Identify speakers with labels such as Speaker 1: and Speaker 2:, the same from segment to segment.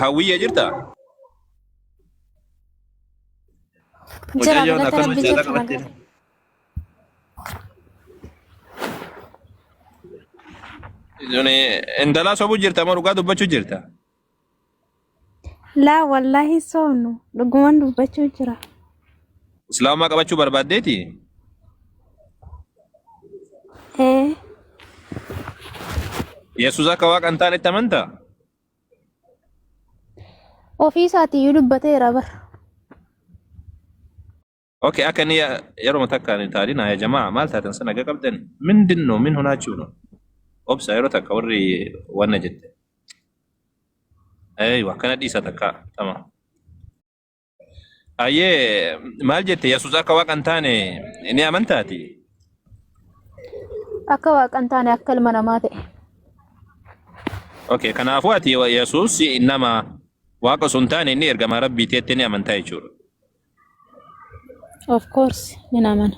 Speaker 1: Hawwiyya jirta?
Speaker 2: Jira
Speaker 1: Mucayyoon
Speaker 2: galata
Speaker 1: akkanuma
Speaker 2: rabbi
Speaker 1: jaalala
Speaker 2: jirtu
Speaker 1: qabattee.
Speaker 2: nagaa.
Speaker 1: Suni intalaa sobuu jirta moo dhugaa dubbachuu jirta?
Speaker 2: Laa wallaahi soomnu dhuguman dubbachuu jira.
Speaker 1: Islaamummaa qabachuu barbaaddeeti?
Speaker 2: Ee
Speaker 1: Yesuus akka waaqa hin taanetti amantaa?
Speaker 2: ofii isaatiiyyuu dubbateera bara.
Speaker 1: Okay, akka inni yeroo takka hin taadina yaa jamaa maal taatan sana aga qabdan mindin no min hunaachuu no obsa yeroo takka warri wanna jette. Aywa akkana dhiisa takka tama. Ayyee maal jette Yesuus akka waaqa hin taane ni amantaati?
Speaker 2: Akka waaqa hin taane akka ilma namaa ta'e.
Speaker 1: Okay, kanaafuu ati Yesuus nama waaqa osoo hin taane inni ergamaa Rabbiiti jettee ni amantaa jechuudha.
Speaker 2: Of course nin amana.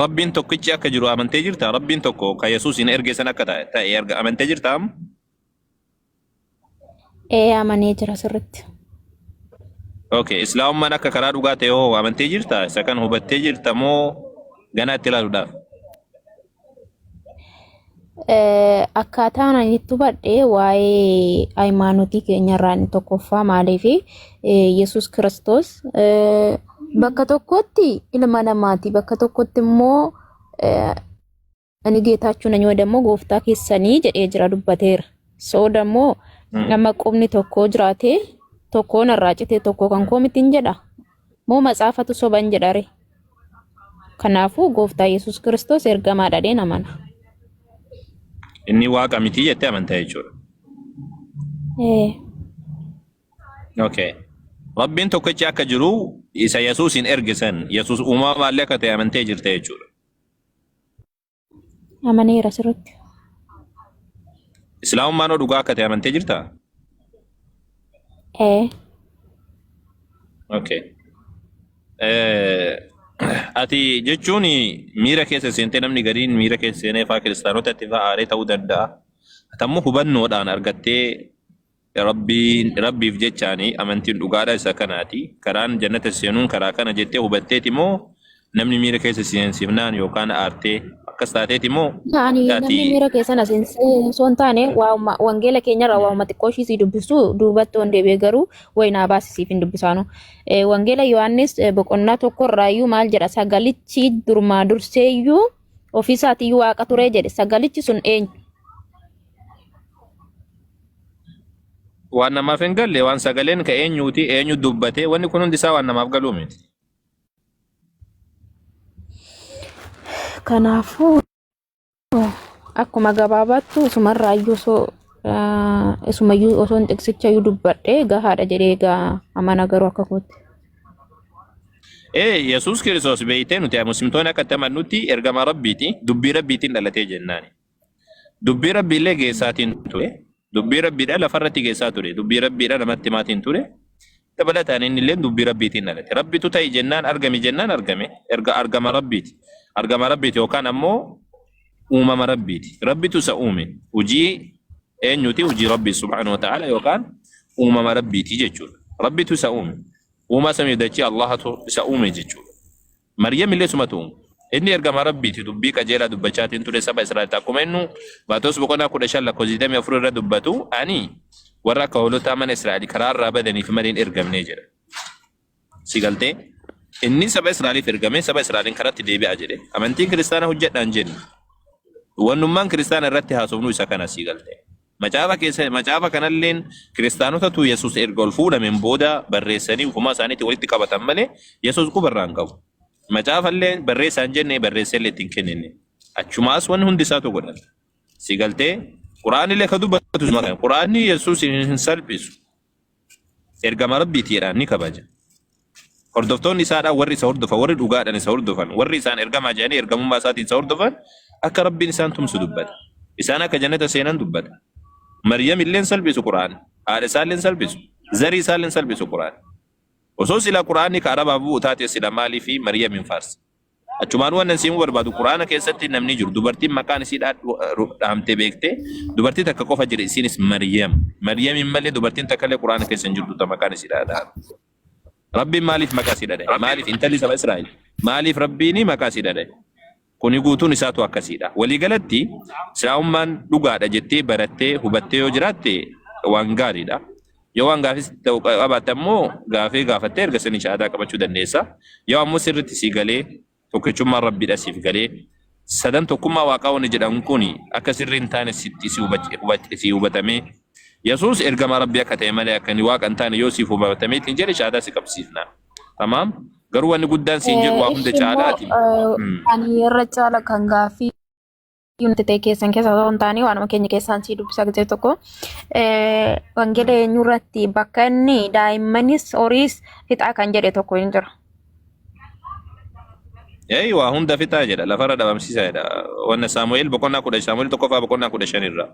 Speaker 1: Rabbiin tokkichi akka jiru amantee jirta? Rabbiin tokko ka Yesuusiin erge san akka ta'e ta'e erga amantee jirta amma?
Speaker 2: Ee amanee jira sirritti.
Speaker 1: Okay, Islaamummaan akka karaa dhugaa ta'e hoo amantee jirta? Isa kan hubattee jirta moo ganaa itti ilaaluudhaaf?
Speaker 2: Akkaataan ani itti hubadhe waa'ee hayimaanotii keenyarraa inni tokkoffaa maaliif Yesuus Kiristoos bakka tokkotti ilma namaati bakka tokkotti immoo ani geetaachuu nanyoo dammoo gooftaa keessanii jedhee jira dubbateera. Soo dammoo nama qubni tokko jiraate tokko narraa cite tokko kan koo miti hin jedha. Moo matsaafatu soban jedhare. Kanaafuu gooftaa Yesuus Kiristoos ergamaadha jedheen amana.
Speaker 1: Inni waaqa miti jettee amantaa jechuudha.
Speaker 2: Ee.
Speaker 1: Okay. Rabbiin tokkichi akka jiru isa Yesuusin erge san Yesuus uumamaallee akka ta'e amantee jirta jechuudha.
Speaker 2: Amaneera sirriitti.
Speaker 1: Islaamummaan hoo dhugaa akka ta'e amantee jirtaa?
Speaker 2: Ee.
Speaker 1: Okay. Ati jechuun miira keessa seentee namni gariin miira keessa seenee faa kiristaanotatti faa aaree ta'uu danda'a. Ati ammoo hubannoodhaan argattee Rabbiin Rabbiif jechaani amantiin dhugaadha isa kanaati. Karaan jannata seenuun karaa kana jettee hubatteeti moo namni miira keessa seensifnaan yookaan aartee akkas taateeti moo
Speaker 2: Ani namni
Speaker 1: ati
Speaker 2: miira keessa na seensee osoo hin taane waa'uma wangeela keenyarraa waa'uma xiqqoo ishii sii dubbisu duubatti on deebi'ee garuu wayi naa baasi siif hin dubbisaanu. Wangeela Yohaannis boqonnaa tokkorraayyuu maal jedha sagalichi durumaa durseeyyuu ofiisaatiyyuu waaqa turee jedhe sagalichi sun eenyu?
Speaker 1: Waan namaaf hin galle waan sagaleen ka eenyuuti eenyu dubbate wanni kun hundi isaa waan namaaf galuu miti.
Speaker 2: Kanaafuu akkuma gabaabaattu isumarraayyuu osoo isumayyuu osoo hin xiqsichayyuu dubbadhee gahaadha jedhee egaa amana garuu akka kootti.
Speaker 1: Ee Yesuus Kiristoos beeytee nuti muslimtoonni akka itti amannutti ergamaa Rabbiiti dubbii Rabbiitiin dhalatee jennaani. Dubbii Rabbiillee geessaatiin ture. Dubbii Rabbiidha lafarratti geessaa ture. Dubbii Rabbiidha namatti himaatiin ture. Dabalataan innillee dubbii Rabbiitiin dhalate. Rabbitu ta'i jennaan argami jennaan argame. Erga argama Rabbiiti. Argama Rabbiiti yookaan ammoo uumama Rabbiiti. Rabbitu isa uume. Hojii eenyuti? Hojii Rabbii subhaanahu wa ta'aala yookaan uumama Rabbiiti jechuudha. Rabbitu isa uume. Uumaa samii dachii Allahatu isa uume jechuudha. Maryam illee sumatu uume. Inni ergama Rabbiiti dubbii qajeelaa dubbachaatiin ture saba Israa'el akkuma innu Maatewos boqonnaa 15 lakkoofsa 24 irra dubbatu ani warra akka hoolotaa mana Israa'el karaa irraa badaniif malee hin ergamne jedha. Si galtee? Inni saba Israa'eliif ergame saba Israa'eliin karatti deebi'aa jedhe. Amantiin kiristaana hojjedhaan jenne. Wannummaan kiristaana irratti haasofnu isa kana si galtee. Macaafa keessa macaafa kanalleen kiristaanotatu Yesuus erga ol fuudhameen booda barreessanii ufumaa isaaniitti walitti qabatan malee Yesuus quba irraa hin qabu. Macaafallee barreessaa hin jenne barreessellee itti hin kennine. Achumaas wanni hundi isaatu godhan. Si galtee Quraanillee ka dubbatu isuma kana. Quraanni Yesuus hin salphisu. Ergama Rabbiiti jedhaan ni kabaja. Hordoftoonni isaadhaa warri isa hordofan, warri dhugaadhaan isa hordofan, warri isaan ergamaa jedhanii ergamummaa isaatiin isa hordofan akka Rabbiin isaan tumsu dubbata. Isaan akka jannata seenan dubbata. Maryam illee hin salphisu Qur'aan. Haadha isaa illee hin salphisu. Zarii isaa illee hin salphisu Qur'aan. Osoo sila Qur'aanni ka Arabaaf bu'u taate sila maaliif Maryam hin faarsa? Achumaan waan siimuu barbaadu Quraana keessatti namni jiru dubartiin maqaan isii dhahamtee beektee dubartii takka qofa jira isiinis Maryam. Maryamiin malee dubartiin takka illee Quraana keessa hin jirtu ta maqaan isii dhahame. Rabbiin maaliif maqaa isii dhadhaye? Maaliif intalli saba Israa'el? Maaliif Rabbiin maqaa isii dhadhaye? Kuni guutuun isaatu akkasiidha. Waliigalatti Islaamummaan dhugaadha jettee barattee hubattee yoo jiraatte waan gaariidha. Yoo waan gaafis ta'u qabaatte ammoo gaafii gaafattee erga sanii shahaadaa qabachuu dandeessa. Yoo ammoo sirriitti sii galee tokkichummaan Rabbiidha siif galee sadan tokkummaa waaqaa wanni jedhan kun akka sirrii hin taane sitti si hubatamee Yesuus ergamaa Rabbii akka ta'e malee akka inni waaqa hin taane yoo siif hubatamee ittiin jedhe shahaadaa si qabsiifna. Tamaam. Garuu wanni guddaan siin jedhu waa hunda
Speaker 2: Ishi immoo
Speaker 1: caalaati.
Speaker 2: Ani irra caala kan gaaffii nuti ta'e keessan keessa osoo hin taane waanuma keenya keessaan sii dubbisa gisee tokko wangeela eenyurratti bakka inni daa'immanis horiis fixaa kan jedhe tokko hin jira.
Speaker 1: Ee waa hunda fixaa jedha lafarra dhabamsiisaa jedha. Wanna Saamu'eel boqonnaa 10 Saamu'eel tokkoffaa boqonnaa 15 irraa.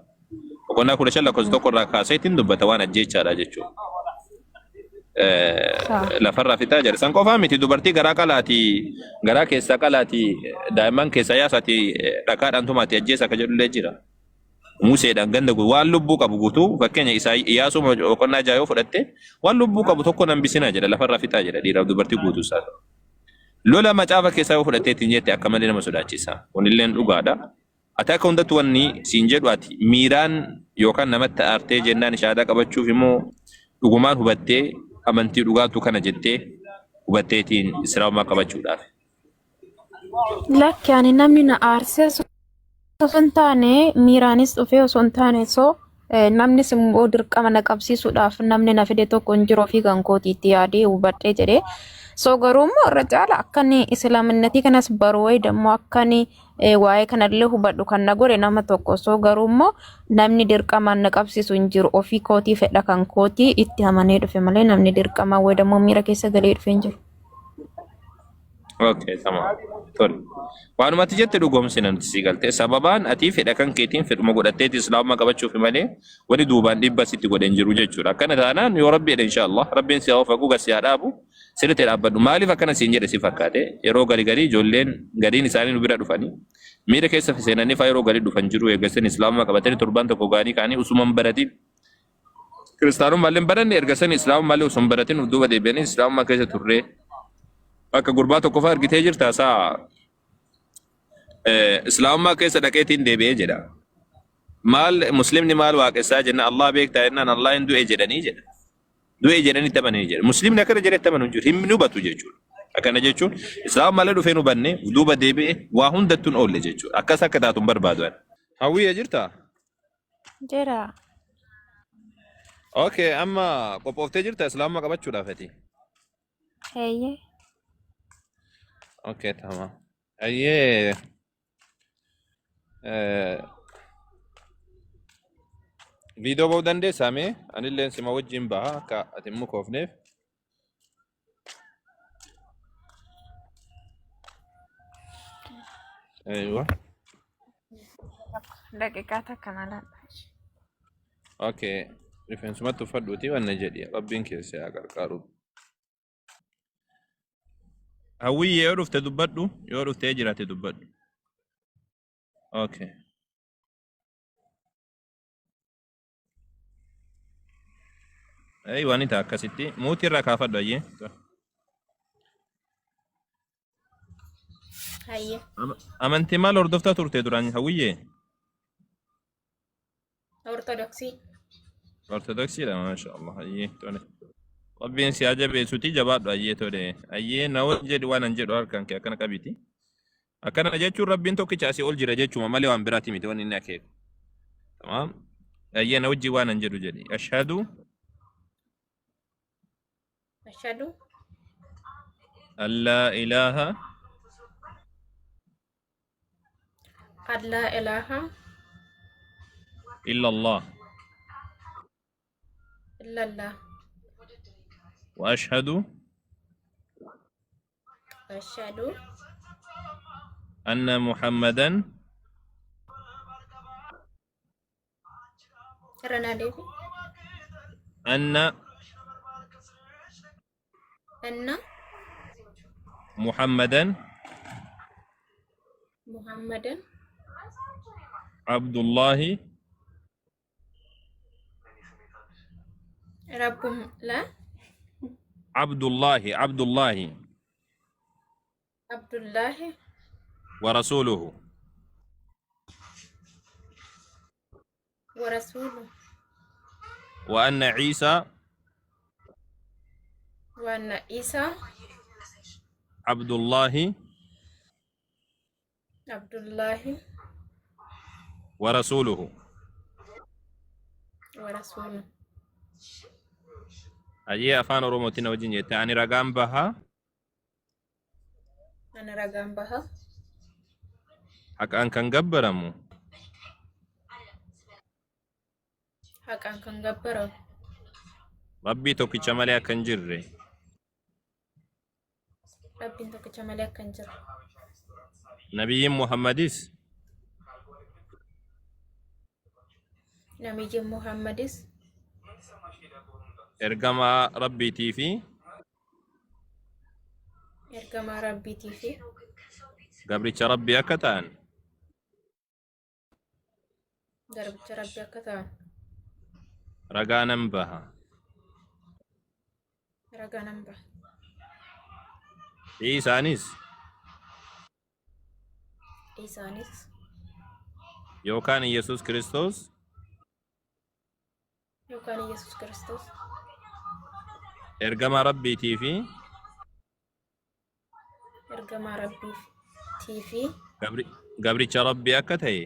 Speaker 1: Boqonnaa 15 lakkoofsa 1 irraa kaasee ittiin dubbata waan ajjeechaadha jechuudha. Lafarraa fixaa jedha. San qofaa miti dubartii garaa qalaatii garaa keessaa qalaatii daa'imman keessaa yaasaatii dhakaadhaan tumaatii ajjeesa akka jedhullee jira. Museedhaan ganda waan lubbuu qabu guutuu fakkeenya isaa Iyaasuu boqonnaa 6 yoo fudhatte waan lubbuu qabu tokko nan bisinaa jedha lafarraa fixaa jedha dhiiraaf dubartii guutuu isaa. Lola macaafa keessaa yoo fudhattee ittiin jette akka malee nama sodaachisa. Kunilleen dhugaadha. Ati akka hundattu wanni siin jedhu ati miiraan yookaan namatti aartee jennaan shahaadaa qabachuuf immoo dhugumaan hubattee amantii dhugaatu kana jettee hubatteetiin islaamummaa qabachuudhaaf.
Speaker 2: Lakki ani namni na aarsee osoo hin taane miiraanis dhufee osoo hin taane soo namnis immoo dirqama na qabsiisuudhaaf namni na fide tokko hin jiru ofii kan kootiitti yaadee hubadhee jedhee. So garuu immoo irra caala akka inni islaaminnatii kanas baru wayi dammoo akka inni waa'ee kanallee hubadhu kan na godhe nama tokko. So garuu immoo namni dirqamaan na qabsiisu hin jiru ofii kootii fedha kan kootii itti amanee dhufe malee namni dirqamaan wayi dammoo miira keessa galee dhufe hin jiru.
Speaker 1: Okay, tamam. Tole. Waanuma ati jette dhugoomsina nuti sii galte. Sababaan ati fedha kan keetiin fedhuma godhatteeti islaamummaa qabachuuf malee wani duubaan dhibba sitti godhe hin jiru jechuudha. Akkana taanaan yoo rabbi jedhe inshallah rabbiin si haa ofaqu gas si haa dhaabu sirriitti dhaabbadhu. Maaliif akkana siin jedhe si fakkaate yeroo gari garii ijoolleen gariin isaanii nu bira dhufanii miira keessa seenanii faa yeroo garii dhufan jiru eeggasan islaamummaa qabatanii torbaan tokko ga'anii ka'anii usuma hin baratin Kiristaanummaa illee hin baranne erga sani islaamummaa illee osoo hin baratin of duuba deebi'anii islaamummaa keessa turree akka gurbaa tokko fa'aa argitee jirta isaa islaamummaa keessa dhaqeetiin deebi'ee jedha. Maal muslimni maal waaqessaa jenna Allah beektaa jennaan Allah hin du'e jedhanii jedha. Du'e jedhanii itti amananii jedha. Muslimni akkana jedhee itti amanu hin jiru. Hin hubatu jechuudha. Akkana jechuun islaamummaa illee dhufee hin hubanne duuba deebi'e waa hundattuu hin oolle jechuudha. Akkas akka taatu hin barbaadu. Hawwiyya jirtaa?
Speaker 2: Jira.
Speaker 1: Okay, amma qophooftee jirta islaamummaa qabachuudhaaf ati.
Speaker 2: Eeyyee.
Speaker 1: Okay, tamam. Ayyee viidiyoo ba'uu dandeessaa mee? Anilleen sima wajjin baha akka ati hin mukoofneef. Aywa.
Speaker 2: Daqiiqaa takka na laata.
Speaker 1: Okay. Rifeensumatti uffadhuuti wanna jedhi. Rabbiin keessa haa qarqaaru. Hawwii yoo dhufte dubbadhu. Yoo dhuftee jiraate dubbadhu. Okay. Ei waan ta'a akkasitti. Muutii irraa kaafadhu ayyee.
Speaker 2: Hayyee.
Speaker 1: Amantii maal hordoftaa turte duraan hawwiyyee?
Speaker 2: Ortodoksii.
Speaker 1: Ortodoksiidha maasha Allah ayyee tole. Rabbiin si haa jabeessuutii jabaadhu ayyee tole. Ayyee na wal jedhi waan an jedhu harkaan kee akkana qabiiti. Akkana jechuun Rabbiin tokkicha asii ol jira jechuma malee waan biraati miti wanni inni akeeku. Tamaam. Ayyee na wajjin waan an jedhu jedhi. Ashhadu
Speaker 2: Ashhadu
Speaker 1: an laa ilaaha
Speaker 2: an laa ilaaha
Speaker 1: illa Allah
Speaker 2: illallah
Speaker 1: wa ashhadu
Speaker 2: Ashhadu
Speaker 1: anna Muhammadan
Speaker 2: irra naa deebi.
Speaker 1: anna
Speaker 2: Anna
Speaker 1: Muhammadan
Speaker 2: Muhammadan
Speaker 1: Abdullaahi
Speaker 2: Rabbum la
Speaker 1: Abdullaahi Abdullaahi
Speaker 2: Abdullaahi
Speaker 1: wa rasuuluhu.
Speaker 2: Wa rasuuluhu.
Speaker 1: Wa anna Ciisaa
Speaker 2: Wa anna Iisaa
Speaker 1: Abdullaahi
Speaker 2: Abdullaahi
Speaker 1: wa rasuuluhu.
Speaker 2: Wa rasuuluhu.
Speaker 1: Ayyee afaan Oromootiin na wajjin jette ani ragaan bahaa
Speaker 2: Ani ragaan baha.
Speaker 1: Haqaan kan gabbaramu
Speaker 2: Haqaan kan gabbaramu.
Speaker 1: Rabbii tokkicha malee akka hin jirre.
Speaker 2: Rabbiin tokkicha malee akka hin jirre.
Speaker 1: Nabiyyiin Muhammadis
Speaker 2: Nabiyyiin Muhammadis
Speaker 1: ergamaa Rabbiitii fi
Speaker 2: ergamaa Rabbiitii fi
Speaker 1: gabricha Rabbii akka ta'an
Speaker 2: garbicha Rabbii akka ta'an
Speaker 1: ragaa nan baha.
Speaker 2: Ragaa nan baha.
Speaker 1: Isaanis
Speaker 2: Isaanis
Speaker 1: yookaan Yesuus Kiristoos
Speaker 2: yookaan Yesuus Kiristoos
Speaker 1: ergamaa Rabbiitii fi
Speaker 2: ergamaa Rabbiitii fi
Speaker 1: gabricha Rabbii akka ta'e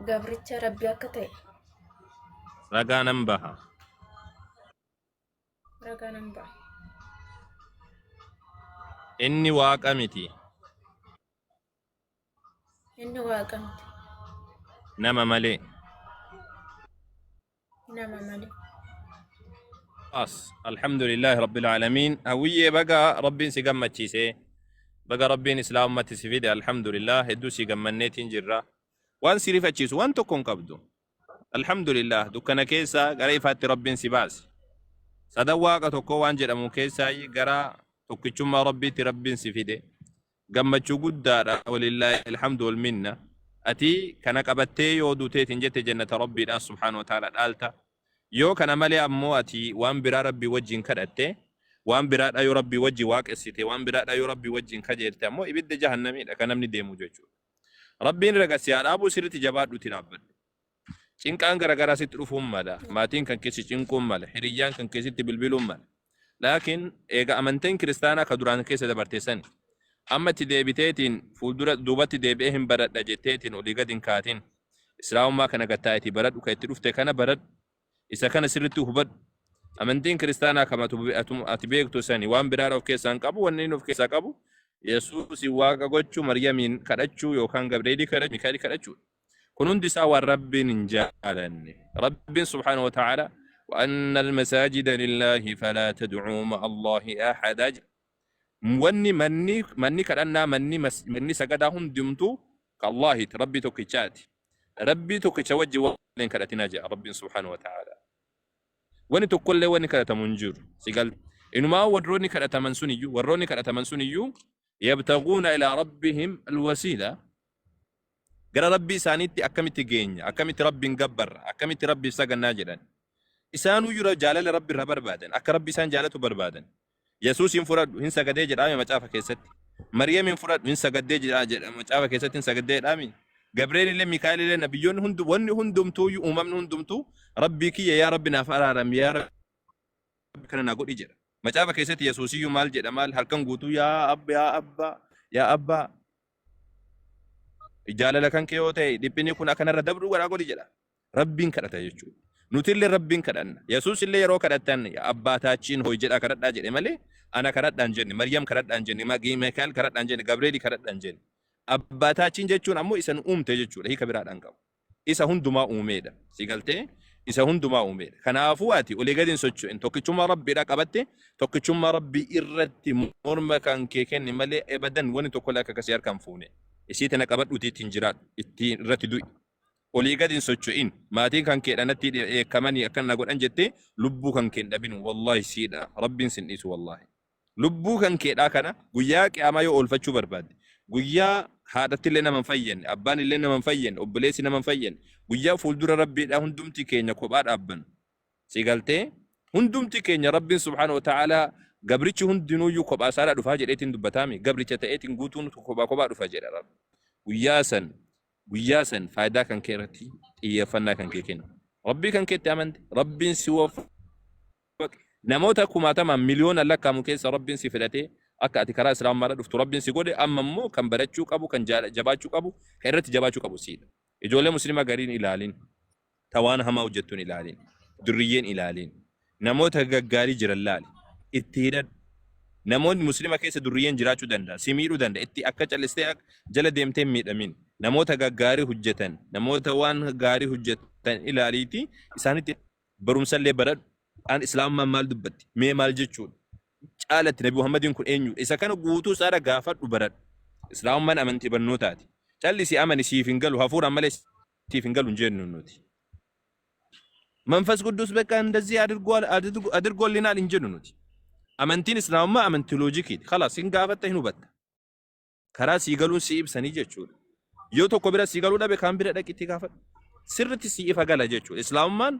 Speaker 2: gabricha Rabbii akka ta'e
Speaker 1: ragaa nan baha.
Speaker 2: Ragaa nan baha.
Speaker 1: Inni Waaqa miti.
Speaker 2: Inni Waaqa miti.
Speaker 1: Nama malee.
Speaker 2: Nama malee.
Speaker 1: As alhamdulillahi rabbil aalamiin. Hawwiyyee, baga Rabbiin si gammachiise, baga Rabbiin islaamumatti si fide. Alhamdulillah, hedduu si gammanneetiin jirra. Waan si rifachiisu waan tokko hin qabdu. Alhamdulillah, dukkana keessa gara ifaatti Rabbiin si baase. Sadan Waaqa tokko waan jedhamu keessaa gara tokkichummaa Rabbiitti Rabbiin si fide. Gammachuu guddaadha. Walillaahi alhamdu wal minna. Ati kana qabattee yoo duuteetiin jette jannata Rabbiidha subhaanahu wa ta'ala dhaalta. Yoo kana malee ammoo ati waan biraa Rabbii wajjin kadhatte, waan biraadha yoo Rabbii wajjin waaqessite, waan biraadha yoo Rabbii wajjin kajeelte, ammoo ibidda jahannamiidha kan namni deemu jechuudha. Rabbiin raga si haa dhaabuu. Sirriitti jabaadhuuti dhaabbadhu. Cinqaan garaagaraa sitti dhufuun mala. Maatiin kan keessi cinquun mala. Hiriyyaan kan keessatti bilbiluun mala. Laakiin eega amanteen kiristaanaa ka duraan keessa dabarte sani amma itti deebiteetiin fuuldura duubatti deebi'ee hin baradha jetteetiin olii gadi hin kaatin. Islaamummaa kana gattaa'itii baradhu, kan itti dhufte kana baradhu. Isa kana sirriitti hubadhu. Amantiin kiristaanaa kam ati beektu sani waan biraa of keessaa hin qabu. Wanni inni of keessaa qabu Yesuus Waaqa gochuu, Maryamiin kadhachuu yookaan Gabreelii kadhachuu, Mikaa'elii kadhachuudha. Kun hundi isaa waan Rabbiin hin jaalanne. Rabbiin subhaanahu wa ta'ala وأن المساجد لله فلا تدعوا مع الله أحدا. Wanni manni kadhannaa, manni sagadaa hundumtuu ka Allaahiti, Rabbii tokkichaati. Rabbii tokkicha wajji waliin kadhatinaa jedha Rabbiin subhaanahu wa ta'ala. Wani tokkollee wanni kadhatamu hin jiru. Sigal inumaa warroonni kadhataman suniyyuu يبتغون إلى ربهم الوسيلة. Gara Rabbii isaaniitti akkamitti geenya, akkamitti Rabbiin gabbarra, akkamitti Rabbiif sagannaa jedhan. Isaanuu jira jaalala Rabbi irraa barbaadan, akka Rabbi isaan jaalatu barbaadan. Yesuus hin fudhadhu, hin sagadee jedhame macaafa keessatti. Maryam hin fudhadhu, hin sagaddee jedha macaafa keessatti, hin sagaddee jedhame. Gabrieel illee, Mikaa'el illee, nabiyyoonni hundu, wanni hundumtuu, uumamni hundumtuu Rabbii kiyya, yaa Rabbi naaf araaram, yaa Rabbi kana naa godhi jedha. Macaafa keessatti Yesuusiyyuu maal jedha? Maal halkan guutuu yaa abba, yaa abbaa, yaa abbaa, jaalala kan kee yoo ta'e dhiphinni kun akkanarra dabru godhaa godhi jedha. Rabbiin kadhata jechuudha. Nuti illee Rabbiin kadhanna. Yesuus illee yeroo kadhatan "አባታችን ሆይ" jedhaa kadhadhaa jedhe malee ana kadhadhaan jenne, Maryam kadhadhaan jenne, Mikaa'el kadhadhaan jenne, Gabreelii kadhadhaan jenne. አባታችን jechuun ammoo isa nu uumte jechuudha. Hiika biraadhaan qabu. Isa hundumaa uumeedha. Si galtee? Isa hundumaa uumeedha. Kanaafuu ati olii gadi hin socho'in. Tokkichummaa Rabbiidha qabatte, tokkichummaa Rabbii irratti morma kan kee kenni malee abadan wanni tokko illee akka akkasii harkaan fuune. Isii tana qabadhuuti ittiin jiraadhu. Ittiin irratti du'i. Olii gadi hin socho'in. Maatiin kan kee dhanatti eekkamanii akkana na godhan jettee lubbuu kan kee hin dhabin. Wallaahi siidha. Rabbiin sin dhiisu wallaahi. Lubbuu kan keedhaa kana guyyaa qiyaamaa yoo oolfachuu barbaadde, guyyaa haadhatti illee nama hin fayyadne, abbaan illee nama hin fayyadne, obboleessi nama hin fayyadne, guyyaa fuuldura Rabbiidhaa hundumti keenya kophaa dhaabbannu. Si galtee? Hundumti keenya Rabbiin subhaanahu wa ta'aalaa gabrichi hundinuuyyuu kophaa isaadhaa dhufaa jedheetiin dubbataami. Gabricha ta'eetiin guutuun kophaa kophaa dhufa jedha Rabbi. Guyyaa san, guyyaa san faayidaa kan kee irratti xiyyeeffannaa kan kee kennu. Rabbii kan keetti amante, Rabbiin si waffaqe. Namoota kumaatamaan miliyoona lakkaa'amu keessa Rabbiin si filatee akka ati karaa Islaamummaadha dhuftu Rabbiin si godhe. Amma immoo kan barachuu qabu, kan jabaachuu qabu, kan irratti jabaachuu qabu siidha. Ijoollee musliimaa gariin ilaalin. Ta waan hamaa hojjettuun ilaalin. Durriyyeen ilaalin. Namoota gaggaarii jiran laali. Itti hidhadhu. Namoonni muslima keessa durriyyeen jiraachuu danda'a. Si miidhuu danda'a. Itti akka callistee jala deemtee hin miidhamin. Namoota gaggaarii hojjetan, namoota waan gaarii hojjetan ilaaliiti isaanitti barumsallee baradhu. An Islaamummaan maal dubbatti? Mee maal jechuudha? Caalatti Nabi Muhammadiin kun eenyudha? Isa kana guutuu isaadha gaafadhu, baradhu. Islaamummaan amantii barnootaati. Callisi amani siif hin galu, hafuuraan malee siif hin galu hin jennu nuti. መንፈስ ቅዱስ በቃ እንደዚህ አድርጓል አድርጎልናል hin jennu nuti. Amantiin Islaamummaa amantii loojikiiti. Khalaas, hin gaafatta, hin hubatta. Karaa sii galuun si ibsanii jechuudha. Yoo tokko bira sii galuu dhabe, kaan bira dhaqitti gaafadhu. Sirritti si ifa gala jechuudha. Islaamummaan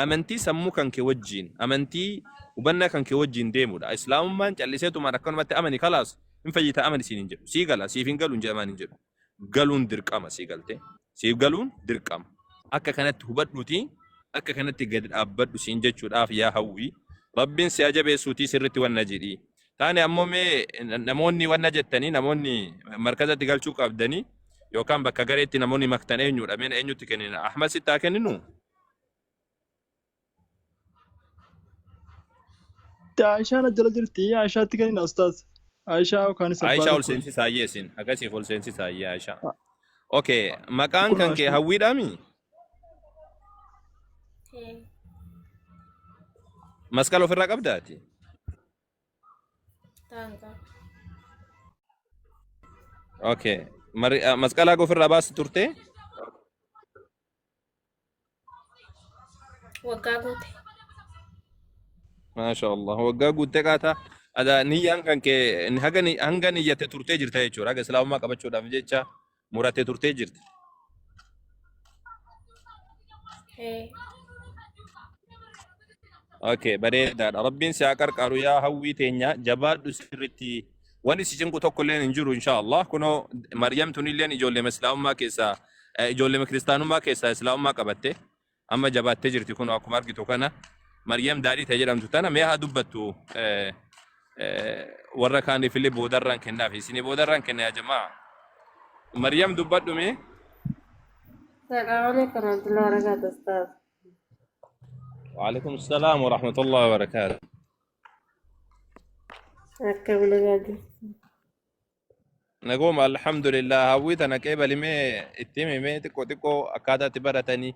Speaker 1: amantii sammuu kan kee wajjin, amantii hubannaa kan kee wajjin deemudha. Islaamummaan calliseetumaan akkanumatti amani, khalaas hin fayyita, amani siin hin jedhu. Sii gala, siif hin galu hin jedhamaan hin jedhu. Galuun dirqama sii galte. Siif galuun dirqama. Akka kanatti hubadhuuti, akka kanatti gadi dhaabbadhu siin jechuudhaaf yaa Hawwii. Rabbiin si ajabeessuutii sirritti wanna jedhii. Taane ammoo mee namoonni wanna jettanii, namoonni markazatti galchuu qabdanii yookaan bakka gareetti namoonni maktan eenyudha? Mee eenyutti kennina? Ahmad sitti haa kenninu?
Speaker 3: Aishaan as jala jirti. Aishaatti kennina, ustaaz. Aishaa yookaan isa abbaa
Speaker 1: Aishaa ol
Speaker 3: tokko.
Speaker 1: seensisaa yeesin. Akkasiif ol seensisaa yaa Aishaa. Okay, maqaan
Speaker 3: Kun
Speaker 1: kan kee
Speaker 3: Aishaa.
Speaker 1: Hawwiidhaami? Masqala ofirraa qabdaati?
Speaker 2: Taanqa.
Speaker 1: Okay. Masqalaa ofirraa baasti turte?
Speaker 2: Waggaa guute.
Speaker 1: Maasha Allah. Waggaa guuttee qaata. Ada niyyaan kan kee haga hanga niyyatte turtee jirta jechuudha. Haga Islaamummaa qabachuudhaaf jecha murattee turtee jirti. Okay, bareedaadha. Rabbiin si haa qarqaaru yaa Hawwii teenya, jabaadhu sirritti. Wanni si cinqu tokko illee hin jiru insha Allah. Kunoo Maryam tunilleen ijoollee Islaamummaa keessaa, ijoollee kiristaanummaa keessaa Islaamummaa qabatte amma jabaattee jirti, kunoo akkuma argitu kana. Maryam daadhii ta'e jedhamtu tana mee haa dubbattu, warra kaaniif illee boodarraan kennaaf, isinii boodarraan kenna yaa jamaa. Maryam, dubbadhu mee.
Speaker 4: السلام عليكم ورحمة الله وبركاته أستاذ.
Speaker 1: وعليكم السلام ورحمة الله وبركاته.
Speaker 4: Akkam nagaa jirtu?
Speaker 1: Naguma, alhamdulillah. Hawwii tana qeebali mee, itti himi mee xiqqoo xiqqoo akkaataa itti baratanii,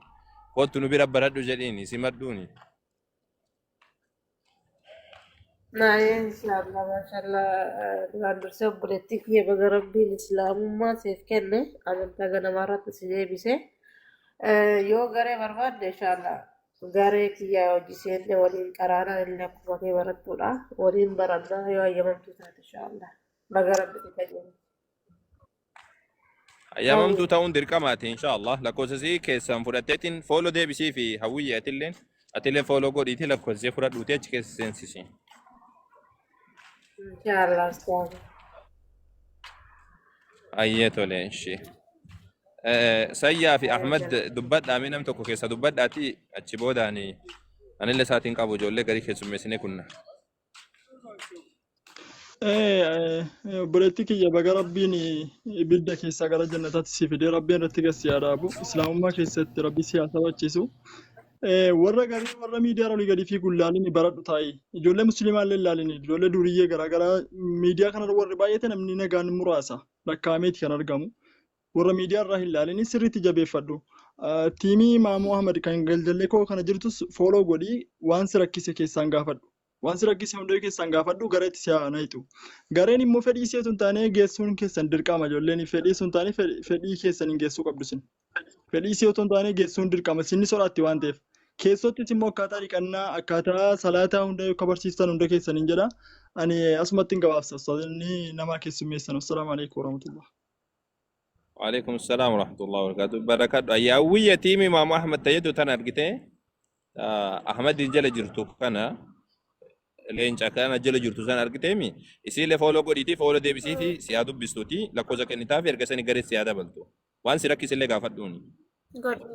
Speaker 1: kottu nu bira baradhu jedhiini simadhuuni.
Speaker 4: Naayee, inshaallah, maashaallah, duraan dursee obboleettii kiyya, baga Rabbiin islaamummaa siif kenne, amantaa ganamaa irratti si deebise. Yoo garee barbaadde, inshaallah garee kiyya hojii seenne waliin qaraanaa, illee akkuma kee barattuudha. Waliin barannaa yoo hayyamamtuu taate, inshaallah. Baga Rabbi si qajeelche.
Speaker 1: Hayyamamtuu ta'uun dirqamaati inshaallah. Lakkoofsa isii keessan fudhatteetiin follow deebisii fi Hawwiyya atilleen follow godhiitii lakkoofsa isii fudhadhuutii achi keessa seensisi.
Speaker 4: Inshaallah, ustaaz.
Speaker 1: Ayyee, tole, ishee. Sayyaa fi Ahmad, dubbadhaa mee, nam tokko keessa dubbadhaati, achi boodaani anillee isaatiin qabu ijoollee garii keessummeessinee kunna.
Speaker 3: Obboleettii kiyya, baga Rabbiin ibidda keessaa gara jannataatti si fidee. Rabbiin irratti gad si haa dhaabu. Islaamummaa keessatti Rabbi si haa sabachiisu. Warra garii, warra miidiyaa olii gadi fiigu ilaalini, baradhu taa'i. Ijoollee musliimaa illee ilaalini. Ijoollee duriyyee garaagaraa miidiyaa kanarra warri baay'ate, namni nagaan muraasa lakkaa'ameeti kan argamu. Warra miidiyaa irraa hin ilaalini, sirriitti jabeeffadhu. Tiimii Maamoo Ahmad kan galjallee koo kana jirtus follow godhii, waan si rakkise keessaan gaafadhu. Waan si rakkise hunda keessaan gaafadhu, gara itti si haa nayitu. Gareen immoo fedhii isheetu hin taane geessuun keessan dirqama, ijoolleen fedhii sun taane fedhii keessan hin geessuu qabdu sin. Fedhii isii otoo hin taane geessuun dirqama, sinni sodaatti waan ta'eef. Keessattis immoo akkaataa dhiqannaa, akkaataa salaataa hunda akka barsiistan hunda keessaniin jedha. Ani asumatti hin gabaabsa. Ustaazonni nama keessummeessan. Assalaamu alaikum warahmatullah.
Speaker 1: Waalaikum salaam warahmatullahi wabarakatuh. Barakadhu. Ayyaawwi yatiimi Imaamu Ahmad tayyadu tan argite. Ahmad jala jirtu kana leenca kana jala jirtu san argiteemi. Isiillee follow godhiitii follow deebisiifi si haa dubbistuuti lakkoofsa kennitaaf erga sani garee si haa dabaltu. Waan si rakkisillee gaafadhuuni.
Speaker 2: Godhe.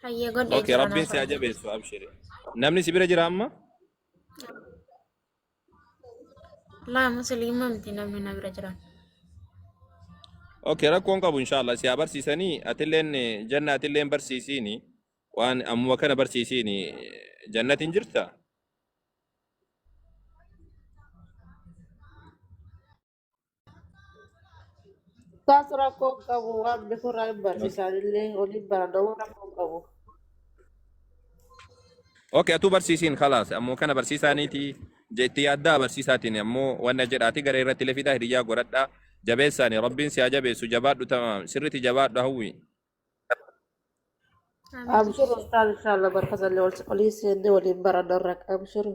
Speaker 2: Hayyee godhee
Speaker 1: Okay,
Speaker 2: jira
Speaker 1: Rabbiin si haa
Speaker 2: naaf.
Speaker 1: jabeessu abshiri. Namni si bira jira amma?
Speaker 2: Laa musliima miti namni na bira jiran.
Speaker 1: Okay, rakkoon qabu inshallah si haa barsiisanii atilleen janna atilleen barsiisiini waan ammuma kana barsiisiini jannatiin jirta?
Speaker 4: Taas rakkoo hin qabu waan beekurraa hin barsiisan illee waliin baranna rakkoo hin qabu.
Speaker 1: Okay, atuu barsiisiin khalaas ammoo kana barsiisaaniiti jetti yaaddaa barsiisaatiin ammoo wanna jedhaati gara irratti illee fidaa hiriyyaa godhadhaa jabeessaani Rabbiin si haa jabeessu jabaadhu tamaam sirriitti jabaadhu hawwi.
Speaker 4: Abshir ustaaz inshallah barka sallee olii seennee waliin baranna abshir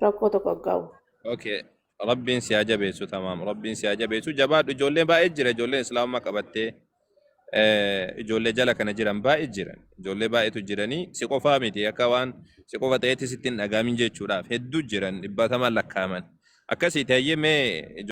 Speaker 4: rakkoo tokko hin qabu.
Speaker 1: Okay, Rabbiin si haa jabeessu tamaam Rabbiin si haa jabeessu jabaadhu ijoolleen baay'ee jira ijoolleen islaamummaa qabattee ijoollee jala kana jiran baay'ee jiran ijoollee baay'eetu jiranii si qofaa miti akka waan si qofa ta'etti sitti hin dhagaamin jechuudhaaf hedduu jiran dhibbatamaan lakkaaman akkasii ta'ee mee.